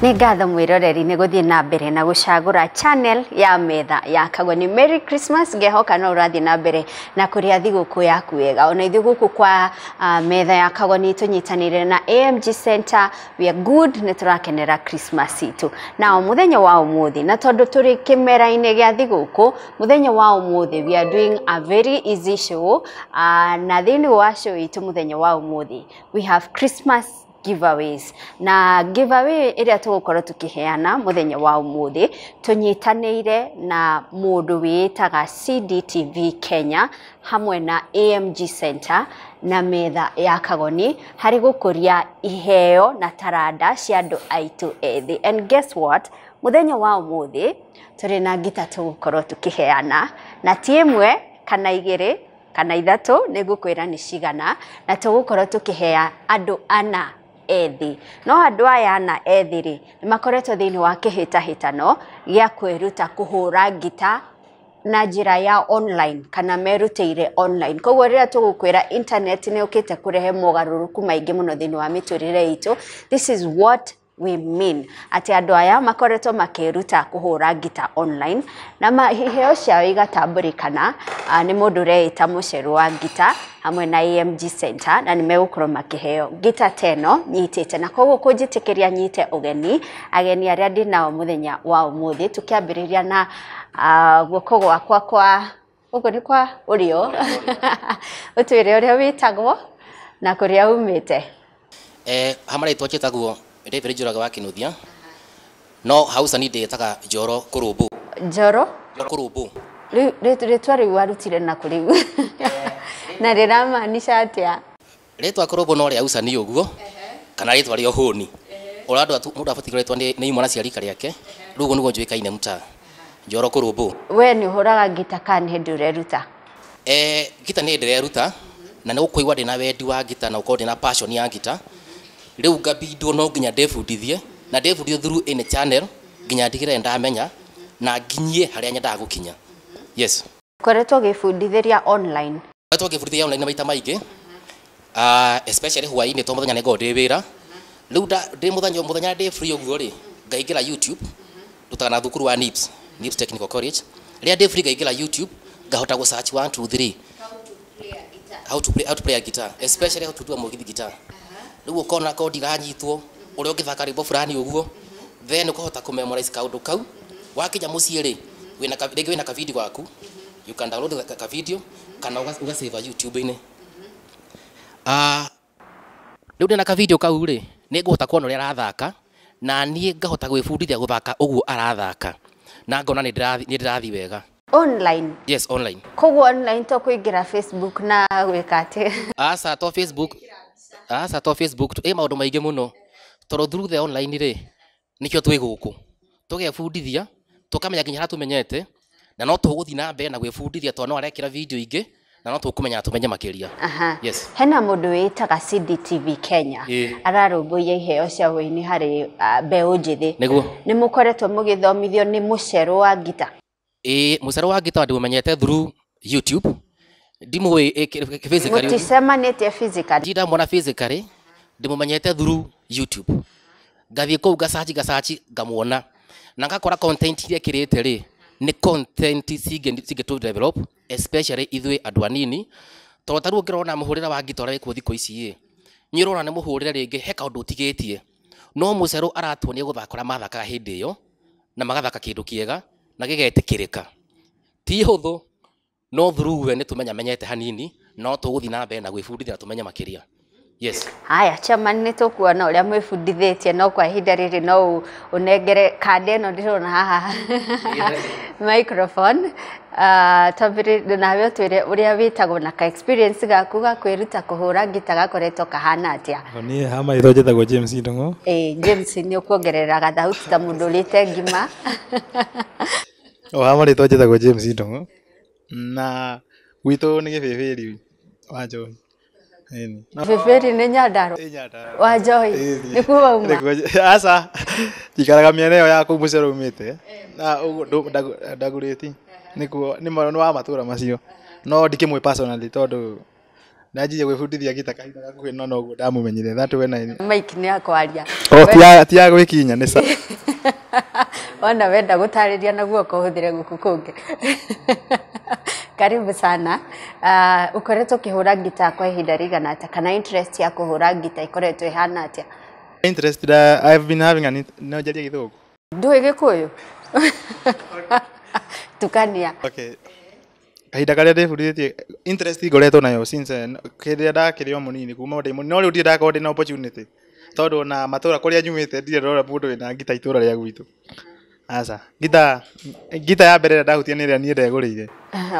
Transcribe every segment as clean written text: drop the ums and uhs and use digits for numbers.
Nĩ ngatho mwĩroreri nĩ gũthiĩ na mbere na gũcagũra channel ya Metha ya Kagoni. Merry Christmas, ngehoka no ũrathiĩ na mbere na kũrĩa thigũkũ yaku wega. Ona ithuĩ gũkũ kwa Metha ya Kagoni tũnyitanĩire na AMG Center, we are good, nĩ tũrakenera Christmas itũ. Na mũthenya wa ũmũthĩ, na tondũ tũrĩ kĩmera-inĩ gĩa thigũkũ, mũthenya wa ũmũthĩ we are doing a very easy show, na thĩinĩ wa show itũ mũthenya wa ũmũthĩ we have Christmas giveaways. Na giveaway ĩrĩa tũgũkorwo tũkĩheana mũthenya wa ũmũthĩ tũnyitanĩire na mũndũ wĩĩtaga CDTV Kenya hamwe na AMG Center na Metha ya Kagoni harĩ gũkũria iheo na taranda cia andũ aitũ ethĩ. And guess what, mũthenya wa ũmũthĩ tũrĩ na ngita tũgũkorwo tũkĩheana, na ti ĩmwe kana igĩrĩ kana ithatũ, nĩ ngũkwĩra nĩ cigana, na tũgũkorwo tũkĩhea andũ ana ethĩ. No andũ aya ana ethĩ rĩ, nĩ makoretwo thĩinĩ wa kĩhĩtahĩtano gĩa kwĩruta kũhũra ngita na njĩra ya online, kana merutĩire online. Koguo rĩrĩa tũgũkwĩra internet nĩ ũkĩte kũrehe mogarũrũku maingĩ mũno thĩinĩ wa mĩtũrĩre itũ, this is what we mean, atĩ andũ aya makoretwo makĩruta kũhũra ngita online na iheo ciao igatambũrĩkana nĩ mũndũ ũreĩta mũceru wa ngita hamwe na AMG Center, na nĩ megũkorwo makĩheo ngita ta ĩno nyitĩte. Na koguo kũnjĩtĩkĩria nyite ũgeni ageni arĩa ndĩ nao mũthenya wa ũmũthĩ, tũkĩambĩrĩria na guoko gwakwa kwa gũkũ nĩ kwa ũrĩo, ũtwĩre ũrĩa wĩtagwo na kũrĩa umĩte. Ha marĩtwa njĩtagwo David Njoroge wa Kinuthia, no hausa ni ndĩtaga Njoro Kũrũmbũ. Njoro Kũrũmbũ. Rĩtwa rĩu warutire na kũ rĩu, na rĩramaanisha atĩa? Rĩtwa Kũrũmbũ no rĩa ucani ũguo kana rĩtwa rĩa ũhũni ũrĩa andũ mũndũ abatiĩ kũretwo nĩ imwana cia rika rĩake. Rĩu ũguo nĩguo njũĩkaine mũtaa, Njoro Kũrũmbũ. We nĩ ũhũraga ngita kana nĩ hĩndĩ ũreruta? Ngita nĩ ndĩreruta, na nĩ gũkũigua ndĩna wendi wa ngita na gũkorwo ndĩna passion ya ngita. Rĩu ngabindwo no nginya ndĩbundithie, na ndĩbundithie through any channel nginya ndigĩrĩre ndamenya na nginyie harĩa nyendaga gũkinya. Yes. Ũkoretwo ũgĩbundithĩria online? Ngoretwo ngĩbundithia online maita maingĩ, especially hwaĩ-inĩ, tondũ mũthenya nĩngoragwo ndĩ wĩra. Rĩu ndĩ mũthenya ndĩ free ũguo rĩ, ngaingĩra YouTube, ndutaga na thukuru wa NIBS, NIBS Technical College. Rĩrĩa ndĩ free ngaingĩra YouTube, ngahota gũ search 1 2 3 how to play a guitar, especially how to do a mugithi guitar. Rĩu ũkona kodi iranyitwo ũrĩa ũngĩthaka rwĩmbo fulani ũguo, then ũkahota kũ memorize kaũndũ kau. Wakinya mũciĩ rĩ, wĩna rĩngĩ wĩna ka video gaku, you can download ka video kana ũga save YouTube-inĩ. Rĩu ndĩna ka video kau rĩ, nĩ ngũhota kuona ũrĩa arathaka, na niĩ ngahota gwĩbundithia gũthaka ũguo arathaka, na ngona nĩ ndĩrathiĩ wega. Online? Yes, online. Koguo online to kũingĩra Facebook na gwĩka atĩ? Aca, to Facebook, aca, to Facebook, ĩ maũndũ maingĩ mũno, tondũ through the online rĩ, nĩkĩo twĩ gũkũ tũgebundithia, tũkamenya nginya harĩa tũmenyete, na no tũgũthiĩ na mbere na gwĩbundithia, tondũ no arekĩra video ingĩ na no tũkũmenya na tũmenye makĩria. Yes. Hena mũndũ wĩtaga CDTV Kenya ararũmbũiya iheo cia ũini harĩ mbeũ njĩthĩ. Nĩguo. Nĩ mũkoretwo mũgĩthomithio nĩ mũcero wa ngita? Ĩĩ, mũcero wa ngita ndĩũmenyete through YouTube, ndimũĩ physically. Mũticemanĩtie physically? Ndindamuona physically, ndĩmũmenyete through YouTube. Ngathiĩ kũu ngacaci ngacaci ngamuona na ngakora content iria ĩkĩrĩte rĩ, nĩ content cingĩtũ develop, especially ithuĩ andũ anini, tondũ ta rĩu ũngĩrora mũhũrĩre wa ngita ũrĩa wĩkuo thikũ ici ĩ, nĩ ũrona nĩ mũhũrĩre rĩngĩ he kaũndũ ũtigĩtie, no mũcero aratuonia gũthaka ũrĩa mathakaga hĩndĩ ĩyo, na magathaka kĩndũ kĩega na gĩgetĩkĩrĩka. Ti hũthũ, no through we nĩ tũmenya menyete hanini, no tũgũthiĩ na mbere na gwĩbundithia na tũmenye makĩria. Yes. Haya, chairman, nĩ tũkuona ũrĩa mwĩbundithĩtie, no kwa ihinda rĩrĩ no ũnengere kanda ĩno ndĩrona haha microphone, twambĩrĩrie nawe, ũtwĩre ũrĩa wĩtagwo na ka experience gaku ga kwĩruta kũhũra ngita gakoretwo kahana atĩa. Niĩ ha marĩtwa njĩtagwo James Ndung'u. Ĩĩ, James, nĩ ũkuongerera gathauti ta mũndũ ũrĩte ngima. O ha marĩtwa njĩtagwo James Ndung'u, na gwitũ nĩ Gĩbĩbĩri wa Njohi. Ĩni. Gĩbĩbĩri nĩ Nyandarũa? Ĩ, Nyandarũa. Wa Njohi? Ĩni. Nĩkuo wauma? Aca, njikaraga mĩena ĩyo ya kũu mũcere umĩte na ũguo Ndagurĩti nĩkuo nĩ wa matũra macio, no ndikĩmũĩ personally tondũ Ndanjirie gwĩbundithia ngita kahinda gakuhĩ no noguo ndamumenyire. That when I Mike nĩ akwaria. Oh, ti ya gwĩkinya nĩ sa. Ona wenda gũtarĩria na guoko ũhũthĩre guku kũngĩ. Karibu sana. Ũkoretwo ũkĩhũra ngita kwa ihinda rĩigana atĩa, kana interest ya kũhũra ngita ĩkoretwo ĩhana atĩa? Interest that I've been having an no njarie Gĩthũngũ. Ndũĩ Gĩkũyũ? Tukania. Okay. Kahinda karĩa ndĩbundithĩtie interest ngoretwo nayo since hĩndĩ ĩrĩa ndakĩrĩ o mũnini, kuma ndĩ mũnini, no rĩu ndirĩ ndakorwo ndĩna opportunity tondũ ona matũra kũrĩa nyumĩte ndirĩ ndona mũndũ wĩna ngita itũra rĩa gwitũ. Aca, ngita ya mbere ĩrĩa ndahutia nĩ ĩrĩa niĩ ndegũrĩire.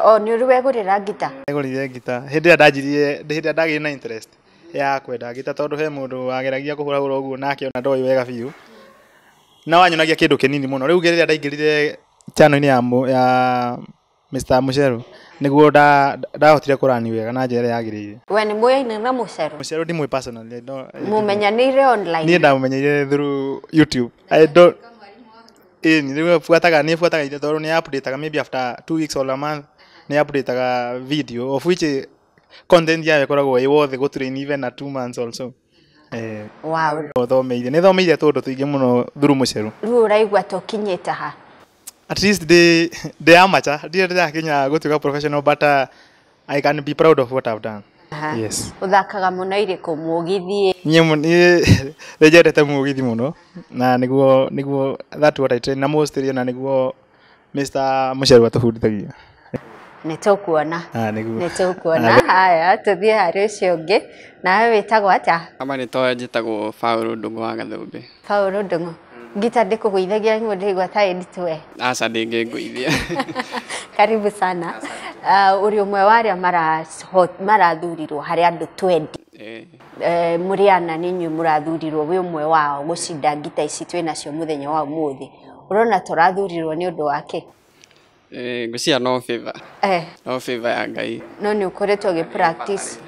O nĩ ũrĩ wegũrĩra ngita? Ndegũrĩire ngita hĩndĩ ĩrĩa ndanjirie, hĩndĩ ĩrĩa ndagĩire na interest ya kwenda ngita, tondũ he mũndũ wageragia kũhũrahũra ũguo nake ona ndoĩ wega biũ na wanyonagia kĩndũ kĩnini mũno. Rĩu rĩrĩa ndaingĩrire channel-inĩ ya Mr. Mucheru nĩguo ndahotire kũrani wega na njĩra ĩrĩa yagĩrĩire. We nĩ mũyaine na Mucheru? Mucheru ndimũĩ personally, no. Mũmenyanĩire online? Niĩ ndamumenyeire through YouTube. I don't ĩni rĩu buataga, nĩ buataga indo tondũ nĩ updateaga maybe after 2 weeks or a month, nĩ updateaga video of which content yayo ĩkoragwo ĩ worth gũtrain even na 2 months also. Thomeire, nĩ thomeire tũndũ tũingĩ mũno through Mucheru. Rĩu ũraigua ta ũkinyĩte ha? At least ndĩ amateur, ndirĩ ndĩrakinya gũtuĩka professional, but I can be proud of what I've done. Yes. Ũthakaga mũno irĩkũ, mũgithi? Niĩ nĩ nyendete mũgithi mũno na nĩguo that what I train na mostly, na nĩguo Mr. Mucheru atũbundithagia. Nĩ tũkuona. Ah, nĩguo. Nĩ tũkuona. Haya, tũthiĩ harĩ ũcio ũngĩ. Nawe wĩtagwo atĩa? Ama nĩ toĩ njĩtagwo Paul Ndũng'ũ wa Gathũmbĩ. Paul Ndũng'ũ. Ngita ndĩkũgũithagia nyuo, ndĩraigua ta ĩ nditũ we. Aca, ndĩngĩngũithia. Karibu sana. Ũrĩ ũmwe wa arĩa marathurirwo harĩ andũ 20. Mũrĩ ana nĩ inyuĩ mũrathurirwo, wĩ ũmwe wao gũcinda ngita ici twĩ nacio mũthenya wa ũmũthĩ. Ũrona tũrathurirwo nĩ ũndũ wa kĩ? Ngwĩciria no favor. No favor ya Ngai. No nĩ ũkoretwo ũgĩ practice?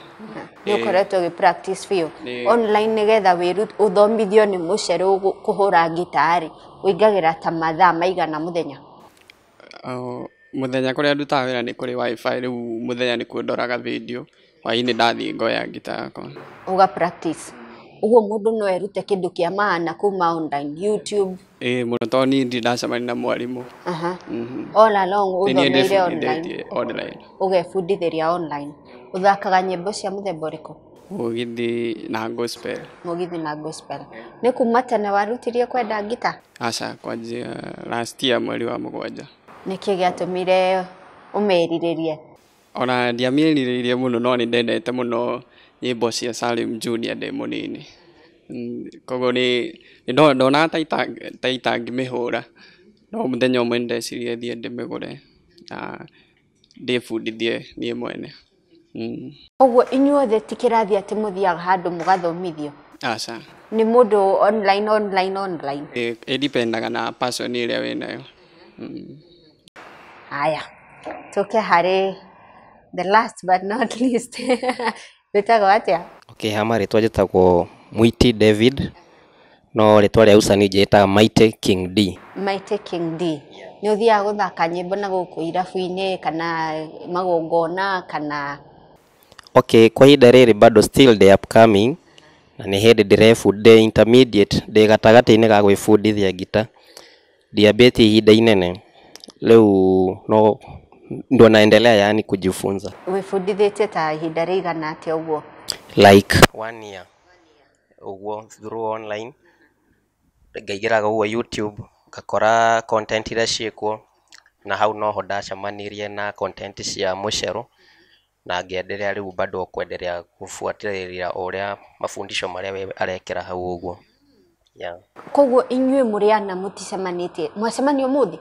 Nĩ ũkoretwo ũgĩ practice biũ online nĩgetha ũthomithio nĩ Mũceru kũhũra ngita rĩ, ũingagĩra ta mathaa maigana mũthenya? O, mũthenya kũrĩa ndutaga wĩra nĩ kũrĩ WiFi, rĩu mũthenya nĩkuo ndoraga video, hwaĩ-inĩ ndathiĩ ngoya ngita yakwa. Ũga practice. Ũguo mũndũ no erute kĩndũ kĩa maana kuma online, YouTube? Ĩĩ mũno, tondũ niĩ ndirĩ ndacemania na mwarimũ. All along Nĩ niĩ ũthomeire online? ndĩbundithĩtie online. Ũgebundithĩria online. Ũthakaga nyĩmbo cia mũthemba ũrĩkũ? Mũgithi na gospel. Mũgithi na gospel. Nĩ kuma tene warutirie kwenda ngita? Aca, kwanjia last year mweri wa 7. Nĩkĩ gĩatũmire ũmerirĩrie? Ona ndiamĩrirĩirie mũno, no nĩ ndendete mũno nyĩmbo cia Salim Junior ndĩ mũnini. Koguo nĩ ndonaga ta itangĩmĩhũra, no mũthenya ũmwe nĩ ndecirie thiĩ ndĩmĩgũre na ndĩbundithie niĩ mwene. Ũguo inyuothe ti kĩrathi atĩ mũthiaga handũ mũgathomithio? Aca. Nĩ mũndũ online, online, online? Ĩdipendaga na passion ĩrĩa wĩnayo. Haya, tũke harĩ the last but not least. Wĩtagwo atĩa? Okay, hama rĩtwa njĩtagwo Mwiti David, no rĩtwa rĩa usanii njĩtaga Mighty King D. Mighty King D. Nĩ ũthiaga gũthaka nyĩmbo na gũkũ irabu-inĩ kana magongona kana? Okay, kwa ihinda rĩrĩ bado still the upcoming na nĩ hĩndĩ ndĩrebundithia, intermediate, ndĩ gatagatĩ-inĩ ga gwĩbundithia ngita. Ndiambĩtie ihinda inene, rĩu no ndo naendelea yani kujifunza. Wĩbundithĩtie ta ihinda rĩigana atĩa ũguo? Like one year ũguo, through online, ngaingĩraga ũguo YouTube ngakora content iria ciĩkuo, na hau noho ndacemanirie na content cia Mũcerũ na ngĩendelea rĩu bado kwendelea gũbuatĩrĩra ũrĩa mafundisho marĩa we arekĩra hau ũguo, yeah. Koguo inyuĩ mũrĩ ana mũticemanĩtie, mwacemania ũmũthĩ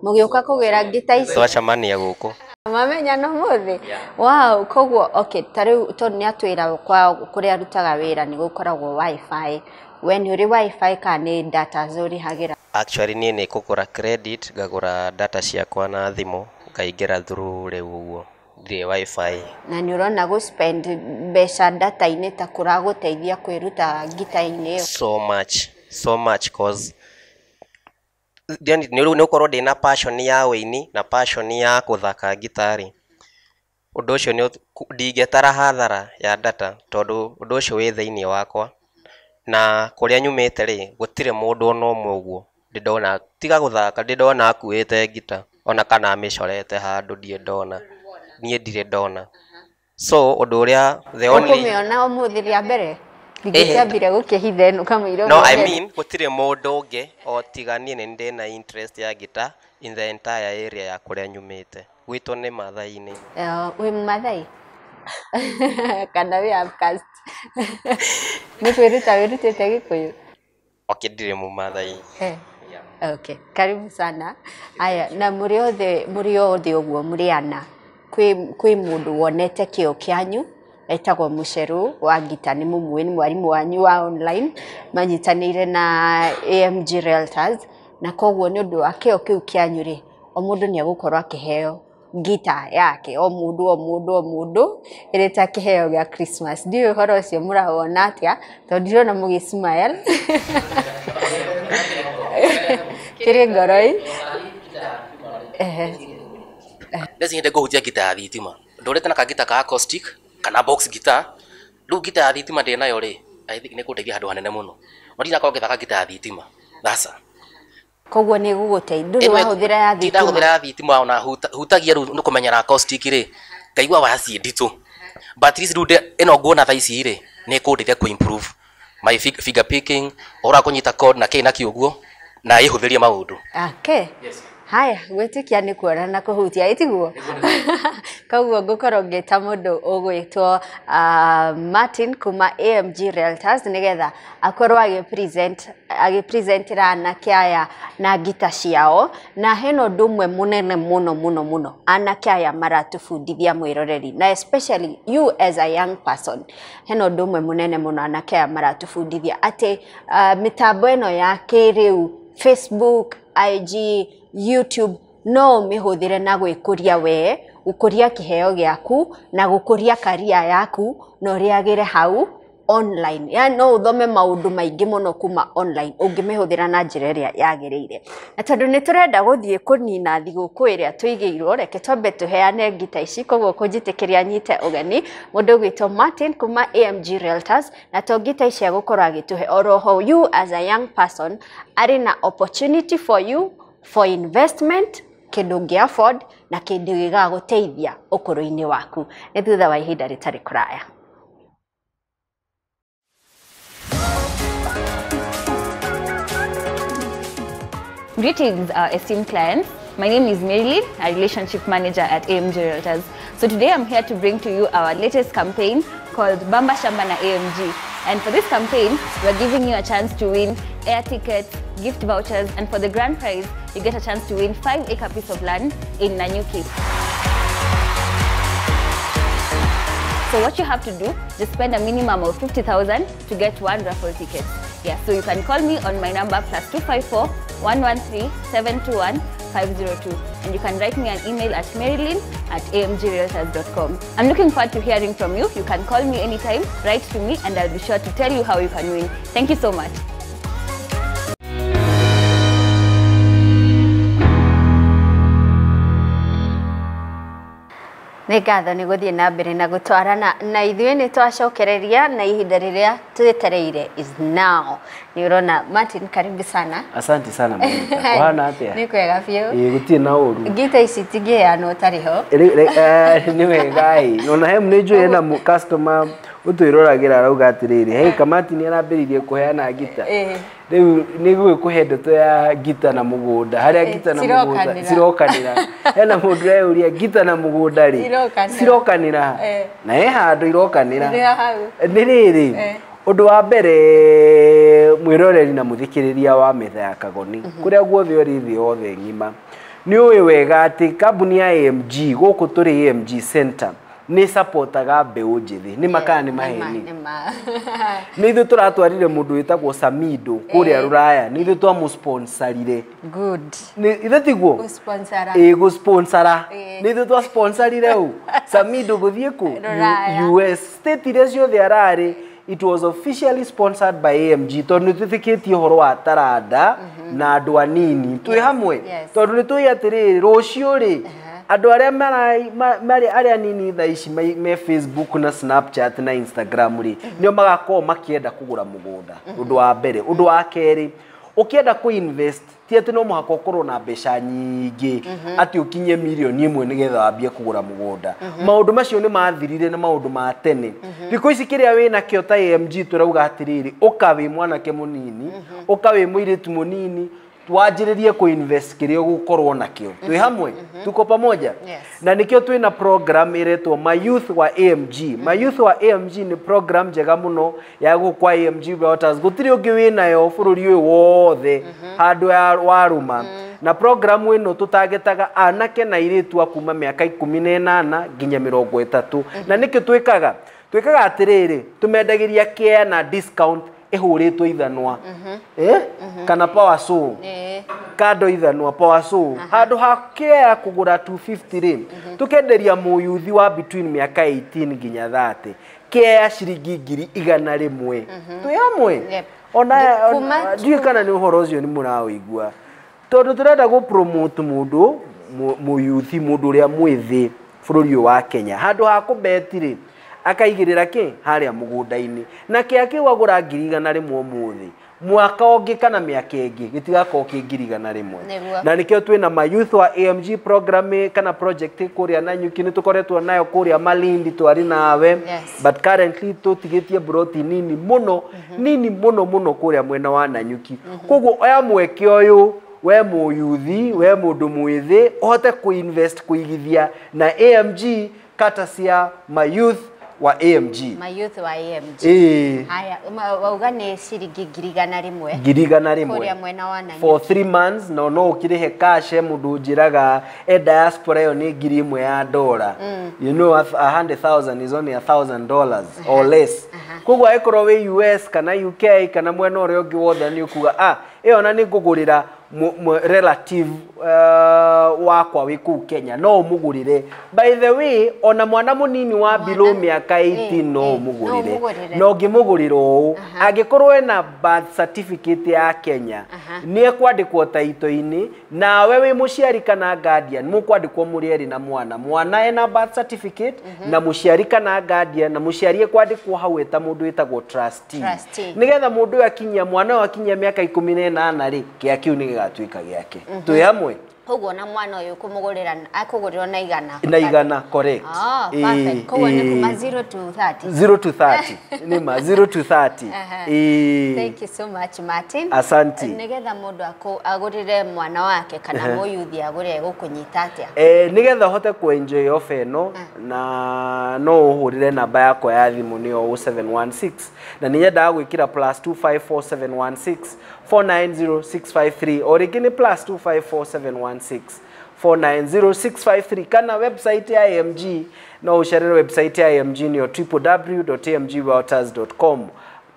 mũgĩũka kũgĩra ngita ici? Twacemania gũkũ. Mamenya no mũthĩ. Wow, koguo okay, ta rĩu tondũ nĩ atwĩra kwa kũrĩa arutaga wĩra nĩ gũkoragwo WiFi, we nĩ ũrĩ WiFi kana nĩ data ũrĩhagĩra? Actually niĩ nĩ kũgũra credit, ngagũra data ciakwa na thimũ, ngaingĩra through rĩu ũguo, ndirĩ WiFi. Na nĩ ũrona gũ spend mbeca data-inĩ ta kũragũteithia kwĩruta ngita-inĩ ĩyo? So much, so much, cause yani nĩ ũkorwo ndĩna passion ya wĩini na passion ya gũthaka ngita rĩ, Ũndũ ũcio nĩ ndingĩtara hathara ya data tondũ ũndũ ũcio wĩ thĩinĩ wakwa, na kũrĩa nyumĩte rĩ, gũtirĩ mũndũ ona ũmwe ũguo ndĩ ndona, tiga gũthaka, ndĩ ndona akuĩte ngita ona kana amĩcorete handũ, ndirĩ ndona, niĩ ndirĩ ndona. So ũndũ ũrĩa the only Ũkũmĩona ũmũthĩ rĩa mbere? Ndingĩkĩambire gũkĩhitha ĩno kamũira. No, I mean gũtirĩ mũndũ ũngĩ o tiga niĩ nĩ ndĩna interest ya ngita in the entire area ya kũrĩa nyumĩte. Gwitũ nĩ Maathai-inĩ. Wĩ Maathai kana wĩ outcast? Nĩ kwĩruta wĩrutĩte Gĩkũyũ? Okay, ndirĩ Mũmaathai. Okay, karibu sana. Aya, na mũrĩ othe ũguo mũrĩ ana, kwĩ mũndũ wonete kĩo kĩanyu etagwo Mũcerũ wa ngita, nĩ mũmũĩ, nĩ mwarimũ wanyu wa online, manyitanĩire na AMG Realtors, na koguo nĩ ũndũ wa kĩo kĩu kĩanyu rĩ, o mũndũ nĩ egũkorwo akĩheo ngita yake, o mũndũ o mũndũ o mũndũ, ĩrĩ ta kĩheo gĩa Christmas. Ndiũĩ ũhoro ũcio mũrawona atĩa, tondũ ndirona mũgĩ smile. Kĩrĩ ngoro-ĩ. Ndeci nyende ngũhutia ngita ya thitima. Ndũrĩte na kangita ka acoustic kana box guitar. Rĩu ngita ya thitima ndĩ nayo rĩ, I think nĩ kũndeithia handũ hanene mũno. No ndinakorwo ngĩthaka ngita ya thitima. Thaca. Koguo nĩ ĩgũgũteithia. Ndũrĩ wahũthĩra ya thitima? Ndahũthĩra ya thitima ona hutagia rĩu nĩ kũmenyera acoustic rĩ, ngaigua waya ciĩ nditũ. But at least rĩu ĩno nguona thaa ici rĩ, nĩ ĩkũndeithia kũ improve my finger picking, ũhoro wa kũnyita chord na kĩ na kĩ ũguo, na ĩhũthĩrie maũndũ. Okay. Haya, gwĩtĩkia nĩ kuona na kũhutia, ĩtiguo? Koguo ngũkorwo ngĩta mũndũ ũgwĩtwo Martin kuma AMG Realtors nĩgetha akorwo agĩpresentĩra anake aya na ngita ciao, na hena ũndũ ũmwe mũnene mũno mũno mũno anake aya maratũbundithia mwĩroreri, na especially you as a young person, hena ũndũ ũmwe mũnene mũno anake aya maratũbundithia atĩ mĩtambo ĩno ya kĩrĩu, Facebook, IG, YouTube, no ũmĩhũthĩre na gwĩkũria we, gũkũria kĩheo gĩaku na gũkũria career yaku, na ũrĩagĩre hau online. Yani no ũthome maũndũ maingĩ mũno kuma online ũngĩmĩhũthĩra na njĩra ĩrĩa yagĩrĩire. Na tondũ nĩ tũrenda gũthiĩ kũnina thigũkũ ĩrĩa tũigĩirwo, reke twambe tũheane ngita ici, koguo kũnjĩtĩkĩria nyite ũgeni mũndũ ũgwĩtwo Martin kuma AMG Realtors, na to ngita ici egũkorwo agĩtũhe oroho you as a young person, arĩ na opportunity for you for investment, kĩndũ ũngĩ afford na kĩndũ gĩgagũteithia ũkũrũ-inĩ waku. Nĩ thutha wa ihinda rĩtarĩ kũraya. Greetings, our esteemed clients. My name is Marilyn, a relationship manager at AMG Realtors. So today I'm here to bring to you our latest campaign called Bamba Shamba na AMG. And for this campaign, we're giving you a chance to win air tickets, gift vouchers, and for the grand prize, you get a chance to win 5-acre piece of land in Nanyuki. So what you have to do, just spend a minimum of 50,000 to get one raffle ticket. Yeah, so you can call me on my number +254 113 721 502, and you can write me an email at marilyn@amgrealtors.com. I'm looking forward to hearing from you. You can call me anytime, write to me, and I'll be sure to tell you how you can win. Thank you so much. Nĩ ngatho nĩ gũthiĩ na mbere na gũtwarana na ithuĩ, nĩ twacokereria na ihinda rĩrĩa twetereire is now. Nĩ ũrona Martin, karibu sana. Asante sana Monica. Kũhana atĩa? Nĩ kwega biũ. Ĩĩ, gũtirĩ na ũru. Ngita ici itingĩheanwo ũtarĩ ho. Nĩ wega ĩ. Ona he nĩ njũĩ hena customer ũtwĩroragĩra arauga atĩrĩrĩ, hey, Kamati nĩ arambĩrĩirie kũheana ngita. Rĩu nĩ gũgĩkũhe ndeto ya ngita na mũgũnda, harĩa ngita na mũgũnda cirokanĩra. Hena mũndũ ũreyũria ngita na mũgũnda rĩ cirokanĩra, na he handũ irokanĩra. Nĩ rĩrĩ, ũndũ wa mbere mwĩroreri na mũthikĩrĩria wa metha ya Kagoni, kũrĩa guothe ũrĩ thĩ yothe ng'ima, nĩ ũĩ wega atĩ kambuni ya AMG gũkũ tũrĩ AMG Center nĩ supportaga mbeũ njĩthĩ. Nĩ makana nĩ maheni. Nĩ ithuĩ tũratwarire mũndũ wĩtagwo Samido kũrĩa Rũraya, nĩ ithuĩ twamũsponsorire. Good. Ithuĩ tiguo? Gũsponsora. Ĩĩ, gũsponsora. Nĩ ithuĩ twasponsorire ũ Samido gũthiĩ kũ US state iria ciothe ararĩ. It was officially sponsored by AMG tondũ nĩ twĩtĩkĩtie ũhoro wa taranda na andũ anini twĩ hamwe, tondũ nĩ tũĩ atĩrĩrĩ rũciũ rĩ Andũ arĩa marĩ arĩa nini thaa ici me Facebook na Snapchat na Instagram rĩ, nĩo magakorwo makĩenda kũgũra mũgũnda. Ũndũ wa mbere. Ũndũ wa kerĩ, ũkĩenda kũ invest ti atĩ no mũhaka ũkorwo na mbeca nyingĩ atĩ ũkinye mirioni 1 nĩgetha wambie kũgũra mũgũnda. Maũndũ macio nĩ mathirire, nĩ maũndũ ma tene. Thikũ ici kĩrĩa wĩna kĩo ta AMG tũrauga atĩrĩrĩ, ũka wĩ mwanake mũnini, ũka wĩ mũirĩtu mũnini, wanjĩrĩrie kũ invest kĩrĩa ũgũkorwo nakĩo. Twĩ hamwe, tuko pamoja. Yes. Na nĩkĩo twĩna program ĩretwo My Youth wa AMG. My Youth wa AMG nĩ program njega mũno ya gũkũ kwa AMG Realtors. Gũtirĩ ũngĩ wĩnayo bũrũri ũyũ wothe handũ ya warũma. Na program ĩno tũtagetaga anake na airĩtu a kuma mĩaka 18 nginya 30. Na nĩkĩo twĩkaga, twĩkaga atĩrĩrĩ, tũmendagĩria care na discount ĩhũrĩtwo ithanwa, kana power saw, kando ithanwa power saw. Handũ ha kĩa kũgũra 250 rĩ, tũkenderia mũyuthi wa between mĩaka 18 nginya 30 kĩa ciringi 100,000. Twĩ hamwe. Ona ndiũĩ kana nĩ ũhoro ũcio nĩ mũraũigua, tondũ tũrenda gũ promote mũndũ mũyuthi, mũndũ ũrĩa mwĩthĩ bũrũri ũyũ wa Kenya. Handũ ha kũbeti rĩ, akaigĩrĩra kĩ harĩa mũgũnda-inĩ, na kĩa kĩu agũra 100,000 ũmũthĩ, mwaka ũngĩ kana mĩaka ĩngĩ gĩtigakorwo kĩ 100,000. Na nĩkĩo twĩna My Youth wa AMG program kana project kũrĩa Nanyuki, nĩ tũkoretwo nayo kũrĩa Malindi, twarĩ nawe. But currently tũtigĩtie broti nini mũno, nini mũno mũno kũrĩa mwena wa Nanyuki. Koguo oya mweke ũyũ, we mũyuthi, we mũndũ mwĩthĩ, ũhote kũ-invest, kũigithia na AMG kata cia My Youth wa AMG. My Youth wa AMG. Ĩĩ. Haya, wauga nĩ ciringi 100,000 100,000 kũrĩa mwena wa Nanyuki. For 3 months. Na no ũkĩrĩhe cash. He mũndũ ũnjĩraga e diaspora, ĩyo nĩ $1,000. You know, 100,000 is only $1,000 or less. Koguo angĩkorwo wĩ US kana UK kana mwena ũrĩa ũngĩ wothe, nĩ ũkuga, "Ah, ĩyo na nĩ ngũgũrĩra relative wakwa wĩ kũu Kenya." No ũmũgũrĩre. By the way, ona mwana mũnini wa below mĩaka 18 no ũmũgũrĩre. Ũmũgũrĩre. Na ũngĩmũgũrĩra ũũ, angĩkorwo ena birth certificate ya Kenya, nĩ ekwandĩkwo taito-inĩ, nawe wĩ mũciari kana guardian mũkwandĩkwo mũrĩ erĩ na mwana. Mwana ena birth certificate na mũciari kana guardian, na mũciari ekwandĩkwo hau eta mũndũ wĩtagwo trustee. Trustee. Nĩgetha mũndũ ũyũ akinyia, mwana ũyũ akinyia mĩaka 18 rĩ, kĩa kĩu nĩ gĩgatuĩka gĩake. Twĩ hamwe. Koguo na mwana ũyũ kũmũgũrĩra akũgũrĩrwo na igana. Na igana, correct. Ah, perfect. Koguo nĩ kuma 0 to 30. 0 to 30, nĩ ma 0 to 30. Ĩĩ. Thank you so much, Martin. Asante. Nĩgetha mũndũ agũrĩre mwana wake kana mũyuthi agũre, gũkũnyita atĩa? Nĩgetha ũhote kũ-enjoy offer ĩno, na no ũhũrĩre namba yakwa ya thimũ, nĩyo 0716, na nĩ nyendaga gwĩkĩra +254716 490653, o rĩngĩ nĩ +254716 490653, kana website ya AMG. No ũcerere website ya AMG, nĩyo www.amgrealtors.com,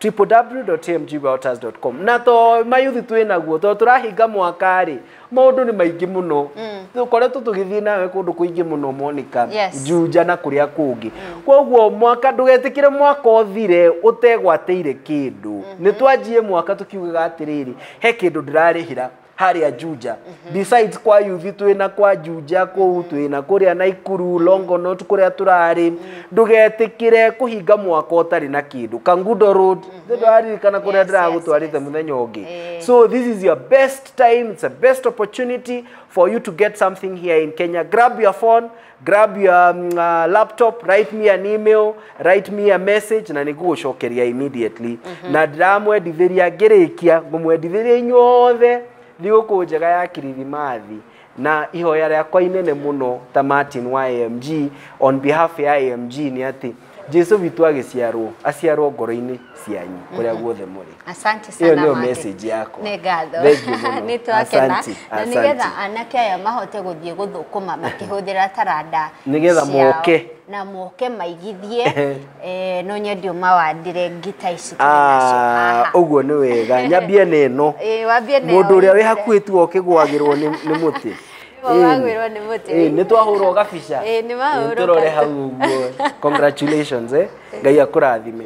www.amgrealtors.com. Na to mayuthi twĩ naguo, to tũrahinga mwaka rĩ, maũndũ nĩ maingĩ mũno. Tũkoretwo tũgĩthiĩ nawe kũndũ kũingĩ mũno, Monica. Juja na kũrĩa kũngĩ. Koguo mwaka, ndũgetĩkĩre mwaka ũthire ũtegwatĩire kĩndũ. Nĩ twanjie mwaka tũkiugaga atĩrĩrĩ, he kĩndũ ndĩrarĩhĩra harĩa Juja. Besides kwa yuthi, twĩna kwa Juja kũu, twĩna kũrĩa Naikuru, Longonot kũrĩa tũrarĩ. Ndũgetĩkĩre kũhinga mwaka ũtarĩ na kĩndũ. Kangundo Road, ndĩraririkana kũrĩa ndĩragũtwarĩte mũthenya ũngĩ. So this is your best time, it's a best opportunity for you to get something here in Kenya. Grab your phone, grab your laptop, write me an email, write me a message, na nĩngũgũcokeria immediately. Na ndĩramwendithĩria, ngĩrĩkia ngũmwendithĩria inyuothe thigũkũ njega ya Kirithimathi, na ihoya rĩakwa inene mũno ta Martin wa AMG, on behalf ya AMG, nĩ atĩ Jesu witũ agĩciarwo aciarwo ngoro-inĩ cianyu kũrĩa guothe mũrĩ. Asante sana, Ĩyo nĩyo Martin. message yakwa. Nĩ ngatho. Thank you mũno. Nĩ twakena. Asante, Na asante. nĩgetha anake aya mahote gũthiĩ gũthũkũma makĩhũthĩra taranda Nĩgetha ciao, moke. Na moke maigithie, no nyende ũmawandĩre ngita ici tũrĩ nacio Ah, haha. ũguo nĩ wega, nyambie na ĩno. Ĩĩ, wambie na ĩyo Mũndũ ũrĩa wĩ ũrute. hakuhĩ tu ũkĩgwagĩrwo nĩ mũtĩ. Wagwirwo nĩ mũtĩ. Nĩ twahũrwo gabica. Nĩ wahũrwo. Tũrore hau ũguo. Congratulations Ngai akũrathime.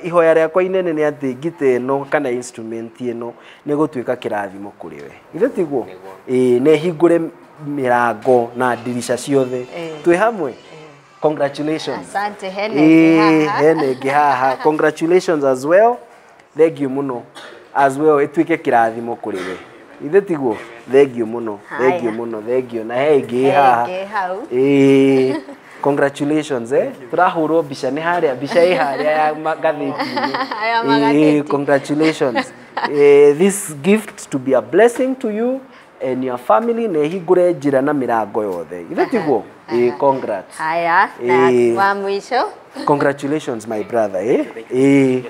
Ihoya rĩakwa inene nĩ atĩ ngita ĩno kana instrument ĩno nĩ gũtuĩka kĩrathimo kũrĩ we. Ithe tiguo? Nĩ hingũre mĩrango na ndirica ciothe. Twĩ hamwe. Congratulations. Asante hene. Hene ĩngĩ haha. Congratulations as well. Thank you muno. As well ĩtuĩke kĩrathimo kũrĩ we. Ithe tiguo? Thank you muno. Thank you muno. Thank you. Na he ĩngĩ haha. Congratulations Turahurwo mbica nĩ harĩa mbica ĩ harĩa ya magathĩti-inĩ. Congratulations. This gift to be a blessing to you and your family na hingũre njĩra na mĩrango yothe. Ithe tiguo? Congrats. Haya, na wa mwisho. Congratulations my brother.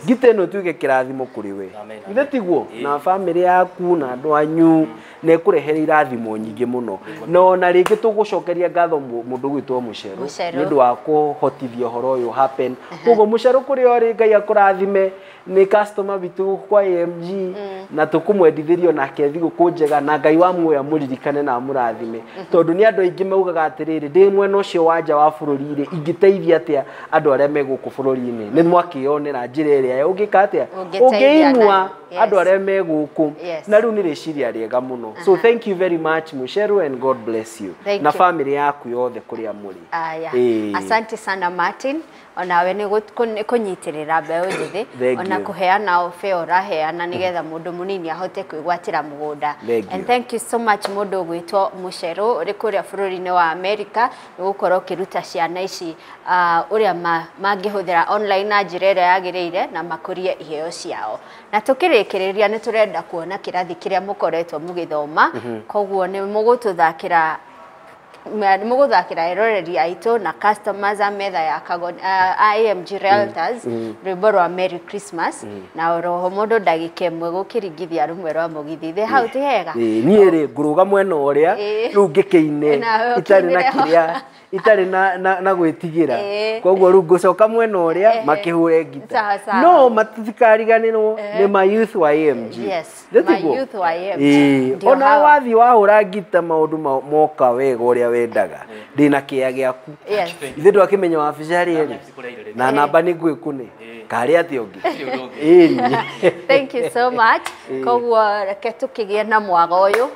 Ngita ĩno ĩtuĩke kĩrathimo kũrĩ we. Ithe tiguo? Na family yaku na andũ anyu na ĩkũrehere irathimo nyingĩ mũno. Na ona rĩngĩ tũgũcokeria ngatho mũndũ gwĩtwo Mũcerũ nĩ ũndũ wa kũhotithia ũhoro ũyũ happen. Koguo Mũcerũ kũrĩa ũrĩ Ngai akũrathime nĩ customer witũ kwa AMG na tũkũmwendithĩrio nake thigũkũ njega na Ngai wa muoyo amũririkane na amũrathime. Tondũ nĩ andũ aingĩ maugaga atĩrĩrĩ ndĩ mwena ũcio wa nja wa bũrũri rĩ ingĩteithia atĩa andũ arĩa me gũkũ bũrũri-inĩ. Nĩ mwakĩonera njĩra ĩrĩa ũngĩka atĩa ũngĩinua andũ arĩa me gũkũ na rĩu nĩ rĩciria rĩega mũno. So thank you very much Mũcerũ and God bless you na family yaku yothe kũrĩa mũrĩ. Asante sana Martin, onawe nĩ kũnyitĩrĩra mbeũ njĩthĩ ona kũheana obe ũraheana nĩgetha mũndũ mũnini ahote kwĩgwatĩra mũgũnda. And thank you so much mũndũ ũgwĩtwo Mũcerũ ũrĩ kũrĩa bũrũri-inĩ wa America nĩ gũkorwo ũkĩruta ciana ici ũrĩa mangĩhũthĩra online na njĩra ĩrĩa yagĩrĩire na makũrie iheo ciao. Na tũkĩrĩkĩrĩria nĩ tũrenda kuona kĩrathi kĩrĩa mũkoretwo mũgĩthoma, koguo nĩ mũgũtũthakĩra eroreri aitũ na customers a metha ya AMG Realtors rwĩmbo rwa Merry Christmas na oroho mũndũ ndagĩka ĩmwe gũkĩringithia rũmwe rwa mũgithi. Thĩ hau ti hega? Niĩ rĩ ngũrũga mwena ũrĩa rĩu ngĩkĩine itarĩ na kĩrĩa itarĩ na gwĩtigĩra, koguo rĩu ngũcoka mwena ũrĩa makĩhũre ngita no matikariganĩrwo nĩ ma youth wa AMG. Ona wathiĩ wahũra ngita maũndũ moka wega ũrĩa wendaga ndĩna kĩea gĩaku. Ithe ndwakĩmenya wabici harĩa ĩrĩ na namba nĩ ngwĩkũne karĩ atĩa ũngĩ. Thank you so much. Koguo reke tũkĩgĩe na mwaga ũyũ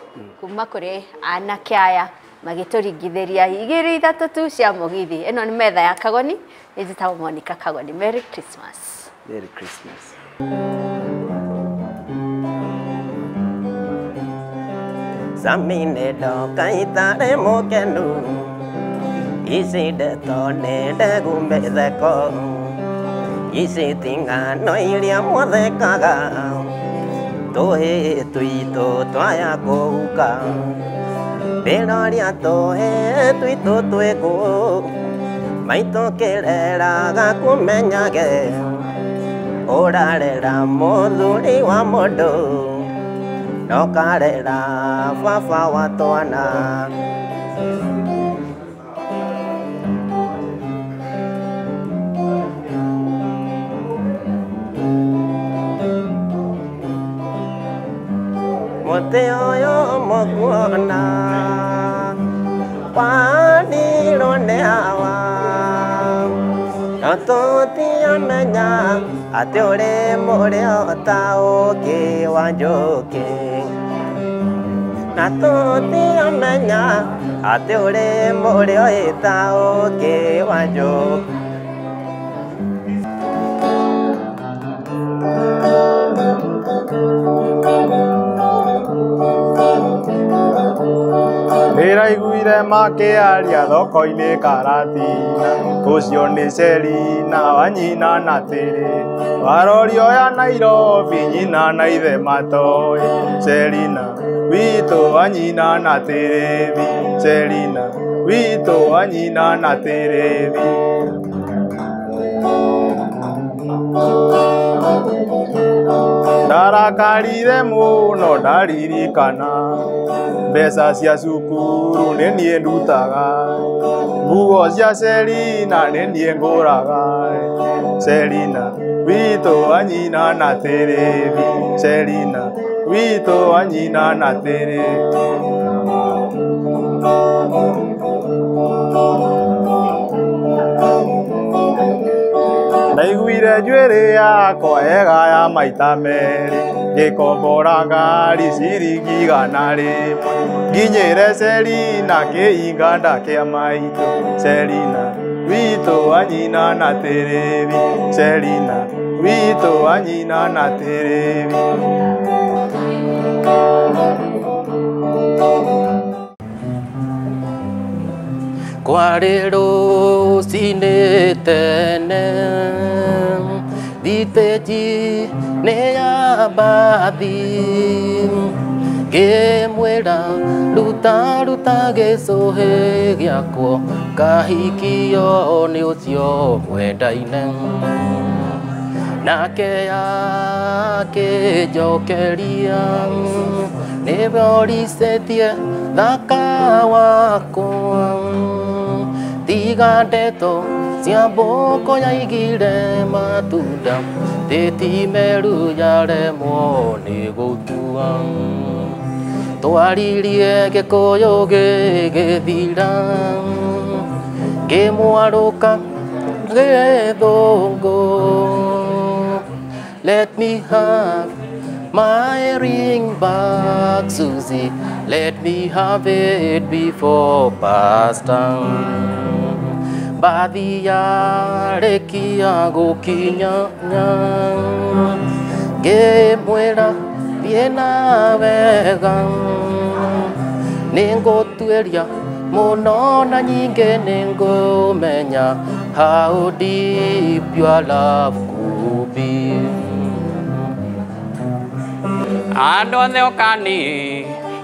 kuma kũrĩ anake aya magĩtũringithĩria igĩrĩ ithatũ tu cia mũgithi. Ĩno nĩ metha ya Kagoni, njĩtagwo Monica Kagoni. Merry Christmas. Merry Christmas. Samine ndoka itarĩ mũkenu ici ndeto nĩ ndegu mĩtheko ici ti ng'ano iria mwathekaga tũhĩĩ twitũ twaya kũhuka ndĩroria tũhĩĩ twitũ twĩkũ maitũ kĩreraga kũmenyage ũrarera mũthuri wa mũndũ nokarera baba wa twana. Mũtĩ ũyũ mũkuona wanirwo nĩ hawa no tũtiamenya atĩ ũrĩ mũrĩo ta ũkĩ wa njũkĩ na tũtiamenya atĩ ũrĩ mũrĩo ta ũkĩ wa njũkĩ. Ndĩraiguire makĩaria thoko-inĩ Karatina ũcio nĩ Selina wa nyina na tĩrĩ warorio ya Nairobi nyina na ithe matoĩ Selina witũ wa nyina na tĩrĩthi Selina witũ wa nyina na tĩrĩthi. Ndarakarire mũno ndaririkana mbeca cia cukuru nĩ niĩ ndutaga nguo cia Selina nĩ niĩ ngũraga Selina witũ wa nyina na tĩrĩthi Selina witũ wa nyina na tĩrĩthi. Ndaiguire njuĩrĩ yakwa yega ya maita merĩ, ngĩkombora ngari ciringi 100, nginyĩre Selina kĩinganda kĩa maitũ. Selina witũ wa nyina na tĩrĩbi, Selina witũ wa nyina na tĩrĩbi. Kwarĩ rũcinĩ tene, thitĩji nĩ ya mbathi, ngĩmwĩra ruta ruta gĩcũhĩ gĩakwa, ngahikio nĩ ũcio mwendaine. Nake akĩnjokeria, nĩwe ũricetie thaka wakwa, tiga ndeto cia mbũkũ yaigire matunda, tĩtimeru yaremwo nĩ gũtua. Twaririe gĩkũyũ gĩgĩthira, ngĩmwarũka gĩthũngũ. Let me have my ring back, Susie. Let me have it before past time. Bathi yarĩkia gũkinya, ngĩmwĩra thiĩ na wega, nĩngũtuĩria mũno na nyingĩ nĩngũmenya how deep your love could be. Andũ othe ũkani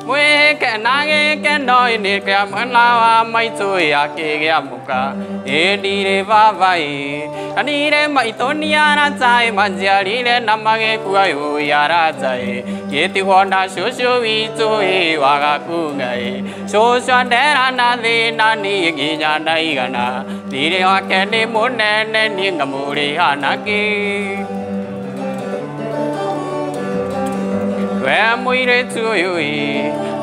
mwĩke na gĩkeno-inĩ kĩa mwana wa maitũ akĩgĩa mũka, ĩ ndirĩ baba ĩ na ndirĩ maitũ nĩ arata ĩ manjiarire na magĩkua yũi arata ĩ ngĩtigwo na cũcũ witũ ĩ wagakunga ĩ cũcũ andera na thĩna niĩ nginya ndaigana thirĩ wake nĩ mũnene niĩ ngamũrĩha nakĩ. We mũirĩtu ũyũ ĩ,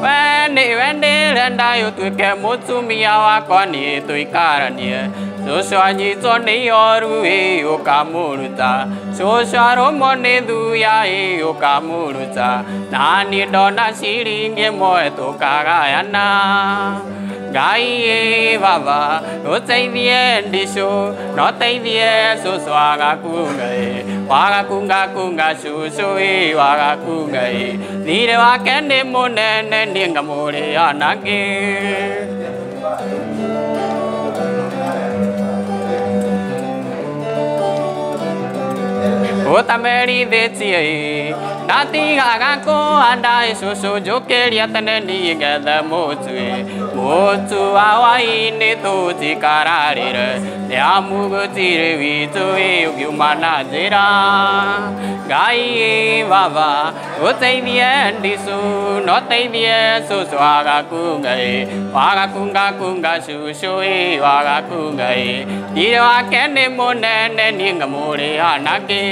we nĩwe ndĩrenda ũtuĩke mũtumia wakwa niĩ tũikaranie. Cũcũ anyitwo nĩ ihoru ĩ ũkamũruta, cũcũ arũmwo nĩ thuya ĩ ũkamũruta, na niĩ ndona ciringi ĩmwe tũkagayana. Ngai ĩ baba ũteithie ndicũ no teithie cũcũ agakunga ĩ, wagakunga kunga cũcũ ĩ wagakunga ĩ, thirĩ wake nĩ mũnene niĩ ngamũrĩha nakĩ. Ũtamerithĩtie ĩ ndatigaga kũhanda ĩ cũcũ njũkĩria tene niĩ ngethe mũtu ĩ, mũtu wa hwaĩ-inĩ tũtikararĩre nĩ amu gũtirĩ witũ ĩ ũngiuma na njĩra. Ngai ĩ baba ũteithie ndicũ no teithie cũcũ agakunga ĩ, wagakunga kunga cũcũ ĩ wagakunga ĩ, thirĩ wake nĩ mũnene niĩ ngamũrĩha nakĩ.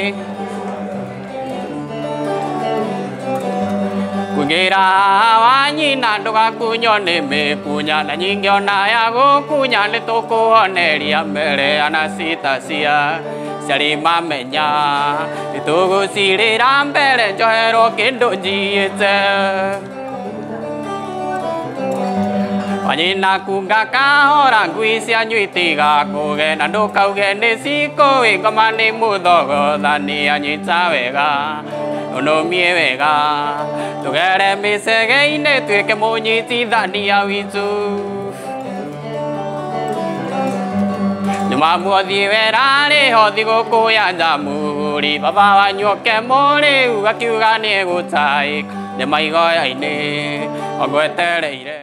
Kũngĩra wa nyina ndũgakunywo nĩ mĩkunya na nyingĩ ona ya gũkunya nĩ tũkũhoneria mbere ana cita cia ciarĩ mamenya nĩ tũgũcirĩra mbere njoherwo kĩndũ njiĩte. Wanyina kunga kahora ngui cianyu itigakũge na ndũkauge nĩ cikũĩ ngoma nĩ mũthogothani anyita wega ũnũmie wega tũgere mĩcege-inĩ tuĩke mũnyitithania witũ. Nyuma muothiĩ wera-rĩ ho thigũkũ ya Jamhuri, baba wanyu oke mũrĩu akiuga nĩ egũtaĩka nĩ maigoya-inĩ ongwetereire.